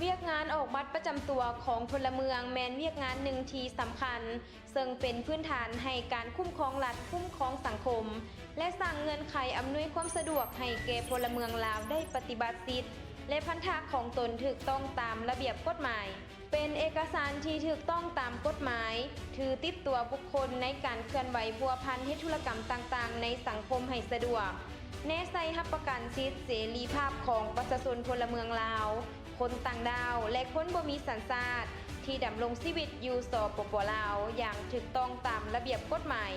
ວຽກງານອອກບັດປະຈຳຕົວຂອງພົນລະເມືອງແມ່ນວຽກງານໜຶ່ງທີ່ສຳຄັນ ເຊິ່ງເປັນພື້ນຖານໃຫ້ການຄຸ້ມຄອງລັດ, ຄຸ້ມຄອງສັງຄົມ ແລະ ສ້າງເງື່ອນໄຂອຳນວຍຄວາມສະດວກໃຫ້ແກ່ພົນລະເມືອງລາວໄດ້ປະຕິບັດສິດ ແລະ ພັນທະຂອງຕົນຖືກຕ້ອງຕາມລະບຽບກົດໝາຍ, ເປັນເອກະສານທີ່ຖືກຕ້ອງຕາມກົດໝາຍ, ຖືຕິດຕົວບຸກຄົນໃນການເຄື່ອນໄຫວພົວພັນເຮັດທຸລະກຳຕ່າງໆໃນສັງຄົມໃຫ້ສະດວກ, ແນໃສ່ຮັບປະກັນສິດເສລີພາບຂອງປະຊາຊົນພົນລະເມືອງລາວ, ຄົນຕ່າງດ້າວ ແລະ ຄົນບໍ່ມີສັນຊາດ ທີ່ດຳລົງຊີວິດຢູ່ ສປປ ລາວ ຢ່າງຖືກຕ້ອງຕາມລະບຽບກົດໝາຍ,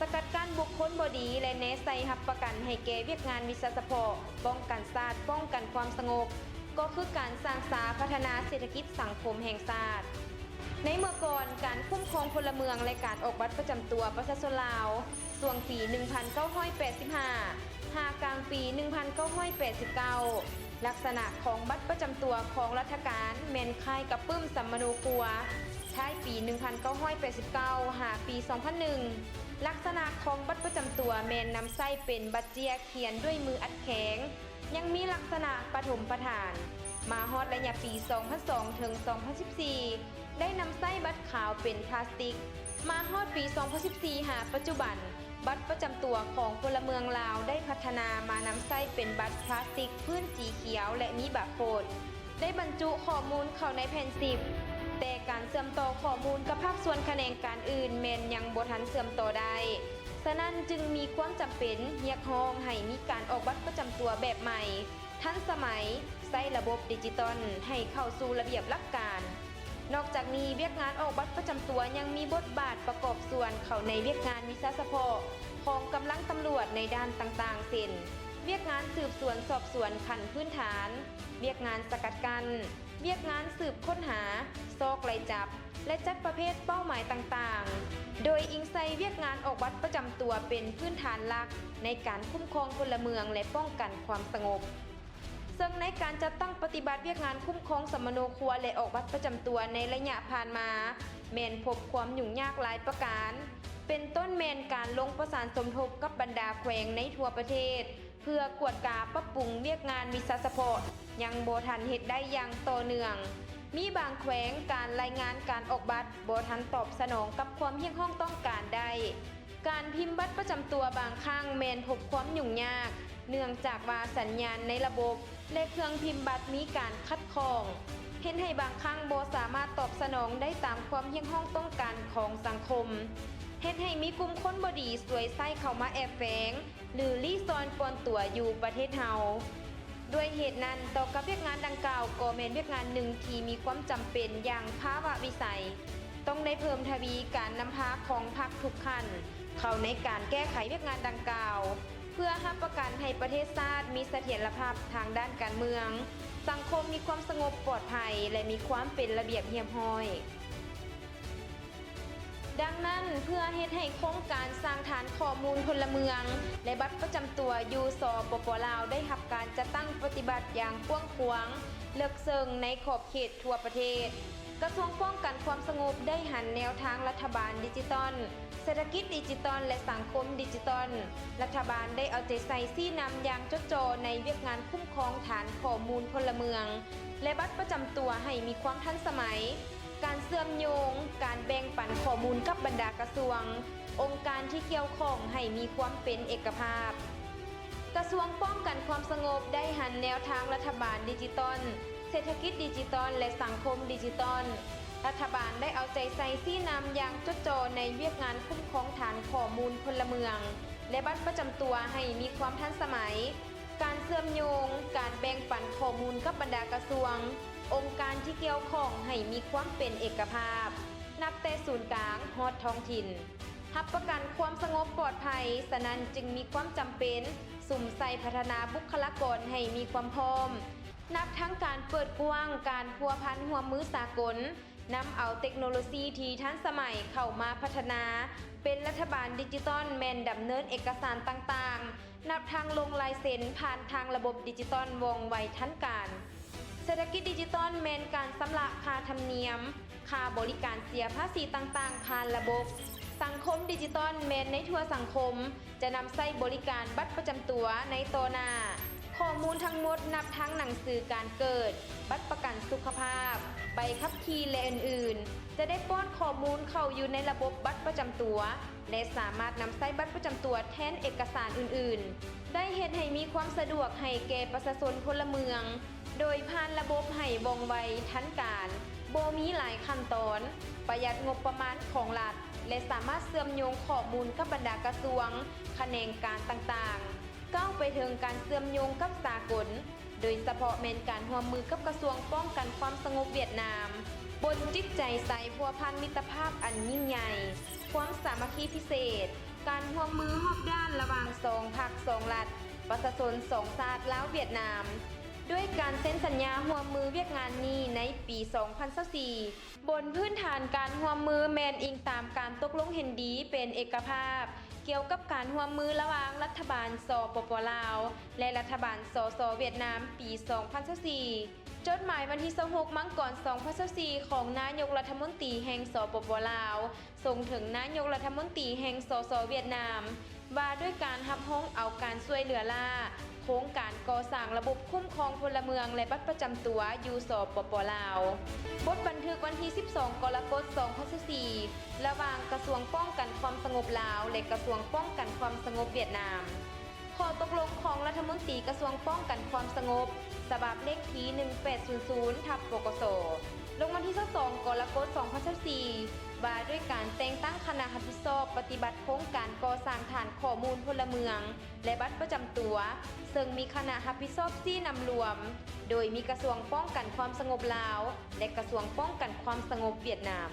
ສະກັດກັ້ນບຸກຄົນບໍ່ດີ ແລະ ແນໃສ່ຮັບປະກັນໃຫ້ແກ່ວຽກງານວິຊາສະເພາະ ປ້ອງກັນຊາດ, ປ້ອງກັນຄວາມສະຫງົບ ກໍຄືການສ້າງສາພັດທະນາເສດຖະກິດສັງຄົມແຫ່ງຊາດ. ໃນເມື່ອກ່ອນ, ການຄຸ້ມຄອງພົນລະເມືອງ ແລະ ການອອກບັດປະຈຳຕົວປະຊາຊົນລາວ ຊ່ວງປີໜຶ່ງພັນເກົ້າຮ້ອຍແປດສິບຫ້າ ຫາກາງປີໜຶ່ງພັນເກົ້າຮ້ອຍແປດສິບເກົ້າ ລັກສະນະຂອງບັດປະຈຳຕົວຂອງລັດຖະການແມ່ນຄ້າຍກັບປຶ້ມສຳມະໂນຄົວ. ທ້າຍປີໜຶ່ງພັນເກົ້າຮ້ອຍແປດສິບເກົ້າ ຫາປີສອງພັນໜຶ່ງ ລັກສະນະຂອງບັດປະຈຳຕົວແມ່ນນຳໃຊ້ເປັນບັດເຈ້ຍຂຽນດ້ວຍມືອັດແຂງ, ຍັງມີລັກສະນະປະຖົມປະຖານ. ມາຮອດໄລຍະປີສອງພັນສອງ ເຖິງ ສອງພັນສິບສີ່ ໄດ້ນຳໃຊ້ບັດຂາວເປັນພລາສຕິກ. ມາຮອດປີສອງພັນສິບສີ່ ຫາປັດຈຸບັນ, ບັດປະຈຳຕົວຂອງພົນລະເມືອງລາວໄດ້ພັດທະນາມານຳໃຊ້ເປັນບັດພລາສຕິກພື້ນສີຂຽວ ແລະ ມີບາໂຄດ, ໄດ້ບັນຈຸຂໍ້ມູນເຂົ້າໃນແຜ່ນຊິບ, ແຕ່ການເຊື່ອມຕໍ່ຂໍ້ມູນກັບພາກສ່ວນຂະແໜງການອື່ນແມ່ນຍັງບໍ່ທັນເຊື່ອມຕໍ່ໄດ້. ສະນັ້ນຈຶ່ງມີຄວາມຈຳເປັນຮຽກຮ້ອງໃຫ້ມີການອອກບັດປະຈຳຕົວແບບໃໝ່, ທັນສະໄໝ, ໃຊ້ລະບົບດິຈິຕອນໃຫ້ເຂົ້າສູ່ລະບຽບຫຼັກການ. ນອກຈາກນີ້, ວຽກງານອອກບັດປະຈຳຕົວຍັງມີບົດບາດປະກອບສ່ວນເຂົ້າໃນວຽກງານວິຊາສະເພາະຂອງກຳລັງຕຳຫຼວດໃນດ້ານຕ່າງໆ ເຊັ່ນ ວຽກງານສືບສວນສອບສວນຂັ້ນພື້ນຖານ, ວຽກງານສະກັດກັ້ນ, ວຽກງານສືບຄົ້ນຫາ, ຊອກໄລ່ຈັບ ແລະ ຈັດປະເພດເປົ້າໝາຍຕ່າງໆ, ໂດຍອີງໃສ່ວຽກງານອອກບັດປະຈຳຕົວເປັນພື້ນຖານຫຼັກໃນການຄຸ້ມຄອງພົນລະເມືອງ ແລະ ປ້ອງກັນຄວາມສະຫງົບ. ເຊິ່ງໃນການຈັດຕັ້ງປະຕິບັດວຽກງານຄຸ້ມຄອງສຳມະໂນຄົວ ແລະ ອອກບັດປະຈຳຕົວໃນໄລຍະຜ່ານມາ ແມ່ນພົບຄວາມຫຍຸ້ງຍາກຫຼາຍປະການ, ເປັນຕົ້ນແມ່ນການລົງປະສານສົມທົບກັບບັນດາແຂວງໃນທົ່ວປະເທດ ເພື່ອກວດກາປັບປຸງວຽກງານວິຊາສະເພາະ ຍັງບໍ່ທັນເຮັດໄດ້ຢ່າງຕໍ່ເນື່ອງ. ມີບາງແຂວງການລາຍງານການອອກບັດບໍ່ທັນຕອບສະໜອງກັບຄວາມຮຽກຮ້ອງຕ້ອງການໄດ້. ການພິມບັດປະຈຳຕົວບາງຄັ້ງແມ່ນພົບຄວາມຫຍຸ້ງຍາກ ເນື່ອງຈາກວ່າສັນຍານໃນລະບົບ ແລະ ເຄື່ອງພິມບັດມີການຂັດຂ້ອງ, ເຮັດໃຫ້ບາງຄັ້ງບໍ່ສາມາດຕອບສະໜອງໄດ້ຕາມຄວາມຮຽກຮ້ອງຕ້ອງການຂອງສັງຄົມ, ເຮັດໃຫ້ມີກຸ່ມຄົນບໍ່ດີສວຍໃຊ້ເຂົ້າມາແອບແຝງ ຫຼື ລີ້ຊ່ອນປ່ອນຕົວຢູ່ປະເທດເຮົາ. ດ້ວຍເຫດນັ້ນ, ຕໍ່ກັບວຽກງານດັ່ງກ່າວກໍແມ່ນວຽກງານໜຶ່ງທີ່ມີຄວາມຈຳເປັນຢ່າງພາວະວິໄສ, ຕ້ອງໄດ້ເພີ່ມທະວີການນຳພາຂອງພັກທຸກຂັ້ນເຂົ້າໃນການແກ້ໄຂວຽກງານດັ່ງກ່າວ, ເພື່ອຮັບປະກັນໃຫ້ປະເທດຊາດມີສະຖຽນລະພາບທາງດ້ານການເມືອງ, ສັງຄົມມີຄວາມສະຫງົບປອດໄພ ແລະ ມີຄວາມເປັນລະບຽບຮຽບຮ້ອຍ. ດັ່ງນັ້ນ, ເພື່ອເຮັດໃຫ້ໂຄງການສ້າງຖານຂໍ້ມູນພົນລະເມືອງ ແລະ ບັດປະຈຳຕົວຢູ່ ສປປ ລາວ ໄດ້ຮັບການຈັດຕັ້ງປະຕິບັດຢ່າງກວ້າງຂວາງ, ເລິກເຊິ່ງໃນຂອບເຂດທົ່ວປະເທດ, ກະຊວງປ້ອງກັນຄວາມສະຫງົບໄດ້ຫັນແນວທາງລັດຖະບານດິຈິຕອນ, ເສດຖະກິດດິຈິຕອນ ແລະ ສັງຄົມດິຈິຕອນ. ລັດຖະບານໄດ້ເອົາໃຈໃສ່ຊີ້ນຳຢ່າງຈົດຈໍ່ໃນວຽກງານຄຸ້ມຄອງຖານຂໍ້ມູນພົນລະເມືອງ ແລະ ບັດປະຈຳຕົວໃຫ້ມີຄວາມທັນສະໄໝ, ການເຊື່ອມໂຍງ, ການແບ່ງປັນຂໍ້ມູນກັບບັນດາກະຊວງ, ອົງການທີ່ກ່ຽວຂ້ອງໃຫ້ມີຄວາມເປັນເອກະພາບ. ກະຊວງປ້ອງກັນຄວາມສະຫງົບໄດ້ຫັນແນວທາງລັດຖະບານດິຈິຕອນ, ເສດຖະກິດດິຈິຕອນ ແລະ ສັງຄົມດິຈິຕອນ. ລັດຖະບານໄດ້ເອົາໃຈໃສ່ຊີ້ນຳຢ່າງຈົດຈໍ່ໃນວຽກງານຄຸ້ມຄອງຖານຂໍ້ມູນພົນລະເມືອງ ແລະ ບັດປະຈຳຕົວໃຫ້ມີຄວາມທັນສະໄໝ, ການເຊື່ອມໂຍງ, ການແບ່ງປັນຂໍ້ມູນກັບບັນດາກະຊວງ, ອົງການທີ່ກ່ຽວຂ້ອງໃຫ້ມີຄວາມເປັນເອກະພາບ, ນັບແຕ່ສູນກາງຮອດທ້ອງຖິ່ນ, ຮັບປະກັນຄວາມສະຫງົບປອດໄພ, ສະນັ້ນຈຶ່ງມີຄວາມຈຳເປັນສຸມໃສ່ພັດທະນາບຸກຄະລາກອນໃຫ້ມີຄວາມພ້ອມ, ນັບທັງການເປີດກວ້າງການພົວພັນຮ່ວມມືສາກົນ, ນຳເອົາເຕັກໂນໂລຊີທີ່ທັນສະໄໝເຂົ້າມາພັດທະນາ, ເປັນລັດຖະບານດິຈິຕອນແມ່ນດຳເນີນເອກະສານຕ່າງໆ, ນັບທັງລົງລາຍເຊັນຜ່ານທາງລະບົບດິຈິຕອນວ່ອງໄວທັນການ. ເສດຖະກິດດິຈິຕອນແມ່ນການຊຳລະຄ່າທຳນຽມ, ຄ່າບໍລິການເສຍພາສີຕ່າງໆຜ່ານລະບົບ. ສັງຄົມດິຈິຕອນແມ່ນໃນທົ່ວສັງຄົມຈະນຳໃຊ້ບໍລິການບັດປະຈຳຕົວໃນຕໍ່ໜ້າ. ຂໍ້ມູນທັງໝົດ ນັບທັງໜັງສືການເກີດ, ບັດປະກັນສຸຂະພາບ, ໃບຂັບຂີ່ ແລະ ອື່ນໆ ຈະໄດ້ປ້ອນຂໍ້ມູນເຂົ້າຢູ່ໃນລະບົບບັດປະຈຳຕົວ ແລະ ສາມາດນຳໃຊ້ບັດປະຈຳຕົວແທນເອກະສານອື່ນໆ, ໄດ້ເຮັດໃຫ້ມີຄວາມສະດວກໃຫ້ແກ່ປະຊາຊົນພົນລະເມືອງ ໂດຍຜ່ານລະບົບໃຫ້ວ່ອງໄວ, ທັນການ, ບໍ່ມີຫຼາຍຂັ້ນຕອນ, ປະຢັດງົບປະມານຂອງລັດ ແລະ ສາມາດເຊື່ອມໂຍງຂໍ້ມູນກັບບັນດາກະຊວງ, ຂະແໜງການຕ່າງໆ ກ້າວໄປເຖິງການເຊື່ອມໂຍງກັບສາກົນ, ໂດຍສະເພາະແມ່ນການຮ່ວມມືກັບກະຊວງປ້ອງກັນຄວາມສະຫງົບຫວຽດນາມ, ບົນຈິດໃຈສາຍພົວພັນມິດຕະພາບອັນຍິ່ງໃຫຍ່, ຄວາມສາມັກຄີພິເສດ, ການຮ່ວມມືຮອບດ້ານລະຫວ່າງສອງພັກສອງລັດ, ປະຊາຊົນສອງຊາດລາວຫວຽດນາມ, ດ້ວຍການເຊັນສັນຍາຮ່ວມມືວຽກງານນີ້ໃນປີສອງພັນຊາວສີ່ ບົນພື້ນຖານການຮ່ວມມືແມ່ນອີງຕາມການຕົກລົງເຫັນດີເປັນເອກະພາບ ກ່ຽວກັບການຮ່ວມມືລະຫວ່າງລັດຖະບານ ສປປ ລາວ ແລະ ລັດຖະບານ ສສ ຫວຽດນາມ ປີສອງພັນຊາວສີ່. ຈົດໝາຍວັນທີຊາວຫົກ ມັງກອນ ສອງພັນຊາວສີ່ ຂອງນາຍົກລັດຖະມົນຕີແຫ່ງ ສປປ ລາວ ສົ່ງເຖິງນາຍົກລັດຖະມົນຕີແຫ່ງ ສສ ຫວຽດນາມ ວ່າດ້ວຍການຮັບຮອງເອົາການຊ່ວຍເຫຼືອລ້າ ໂຄງການກໍ່ສ້າງລະບົບຄຸ້ມຄອງພົນລະເມືອງ ແລະ ບັດປະຈຳຕົວຢູ່ ສປປ ລາວ. ບົດບັນທຶກວັນທີສິບສອງ ກໍລະກົດ ສອງພັນຊາວສີ່ ລະຫວ່າງກະຊວງປ້ອງກັນຄວາມສະຫງົບລາວ ແລະ ກະຊວງປ້ອງກັນຄວາມສະຫງົບຫວຽດນາມ. ຂໍ້ຕົກລົງຂອງລັດຖະມົນຕີກະຊວງປ້ອງກັນຄວາມສະຫງົບ ສະບັບເລກທີ ໜຶ່ງແປດສູນສູນ ທັບ ປກສ ລົງວັນທີຊາວສອງ ກໍລະກົດ ສອງພັນຊາວສີ່ ວ່າດ້ວຍການແຕ່ງຕັ້ງຄະນະຮັບຜິດຊອບປະຕິບັດໂຄງການກໍ່ສ້າງຖານຂໍ້ມູນພົນລະເມືອງ ແລະ ບັດປະຈຳຕົວ, ເຊິ່ງມີຄະນະຮັບຜິດຊອບຊີ້ນຳລວມ, ໂດຍມີກະຊວງປ້ອງກັນຄວາມສະຫງົບລາວ ແລະ ກະຊວງປ້ອງກັນຄວາມສະຫງົບຫວຽດນາມ.